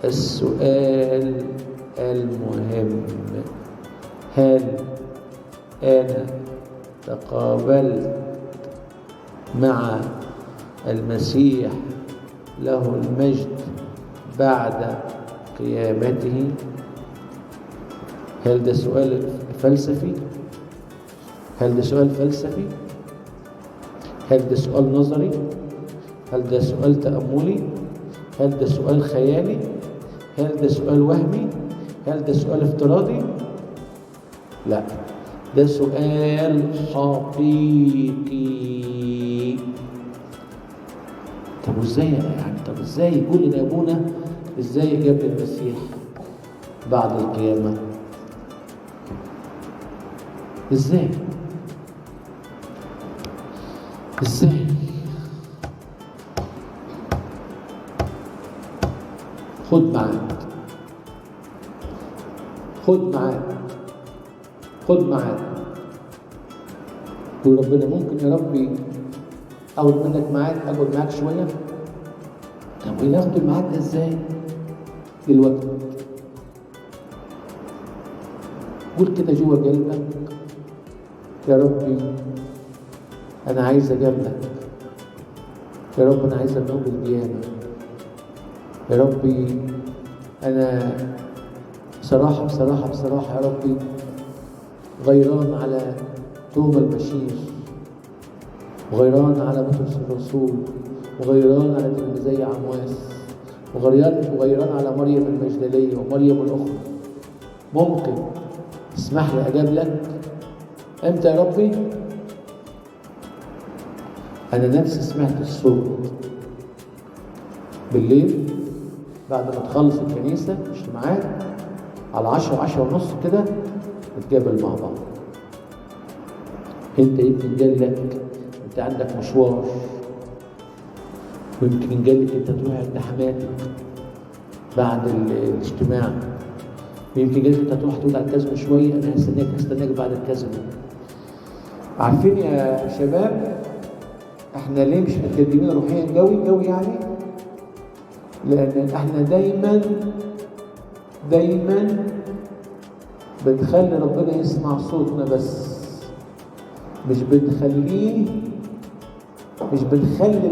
السؤال المهم: هل أنا تقابلت مع المسيح له المجد بعد قيامته؟ هل ده سؤال فلسفي؟ هل ده سؤال فلسفي؟ هل ده سؤال نظري؟ هل ده سؤال تأملي؟ هل ده سؤال خيالي؟ هل ده سؤال وهمي؟ هل ده سؤال افتراضي؟ لا، ده سؤال حقيقي. طب وازاي يعني؟ طب ازاي يقول لنا ابونا ازاي جاب المسيح بعد القيامة؟ ازاي؟ ازاي؟ خد معاك، خد معاك، خد معاك. قول ربنا ممكن يا ربي اخد منك معاك، اقعد معاك شويه. طب وايه اخد الميعاد ده ازاي دلوقتي؟ قول كده جوه قلبك: يا ربي انا عايز اجاملك، يا رب انا عايز اقوم بالقيامه، يا ربي انا بصراحه بصراحه بصراحه يا ربي غيران على توما البشير، وغيران على بطرس الرسول، وغيران على تلميذي عمواس، وغيران على مريم المجدلية ومريم الأخرى. ممكن تسمح لي أجابلك امتى يا ربي؟ أنا نفسي سمعت الصوت بالليل بعد ما تخلص الكنيسة اجتماعات على 10 10:30 كده نتقابل مع بعض. انت يمكن جالك انت عندك مشوار، ويمكن جالك انت تروح عند حماتك بعد الاجتماع، ويمكن جالك انت تروح تقول على الكازينو شويه، انا هستناك بعد الكازينو. عارفين يا شباب احنا ليه مش متقدمين روحيا قوي قوي؟ يعني لان احنا دايما دايما بنخلي ربنا يسمع صوتنا بس، مش بنخلي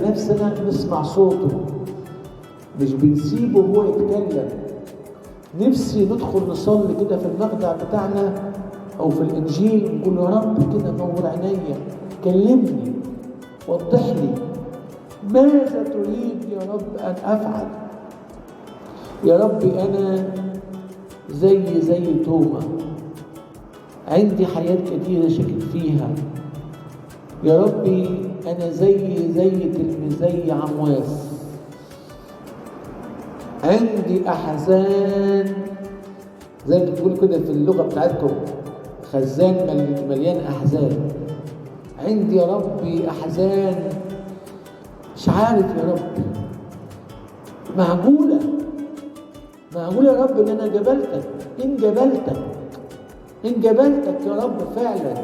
نفسنا نسمع صوته، مش بنسيبه هو يتكلم. نفسي ندخل نصلي كده في المخدع بتاعنا او في الانجيل نقول يا رب كده نور عينيا، كلمني، وضح لي ماذا تريد يا رب ان افعل. يا ربي انا زي توما، عندي حياة كتيرة شاكك فيها. يا ربي أنا زي تلميذي عمواس، عندي أحزان زي ما بتقول كده في اللغة بتاعتكم، خزان مليان أحزان. عندي يا ربي أحزان مش عارف يا ربي، معقولة يا رب إن أنا جبلتك، إن جبلتك يا رب فعلا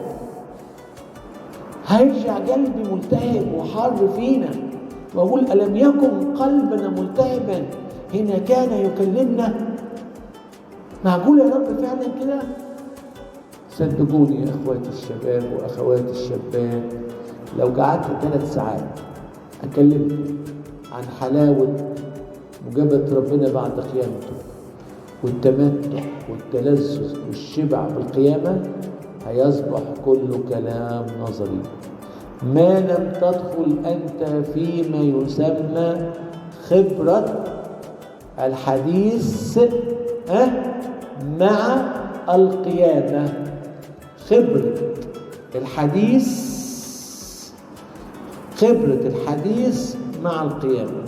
هيرجع قلبي ملتهب وحار فينا، واقول ألم يكن قلبنا ملتهبا هنا كان يكلمنا؟ معقول يا رب فعلا كده؟ صدقوني يا اخواتي الشباب واخواتي الشابات، لو قعدت 3 ساعات اكلمكم عن حلاوة مجابهة ربنا بعد قيامته والتمتع والتلذذ والشبع بالقيامة، هيصبح كله كلام نظري ما لم تدخل أنت فيما يسمى خبرة الحديث مع القيامة. خبرة الحديث، خبرة الحديث مع القيامة.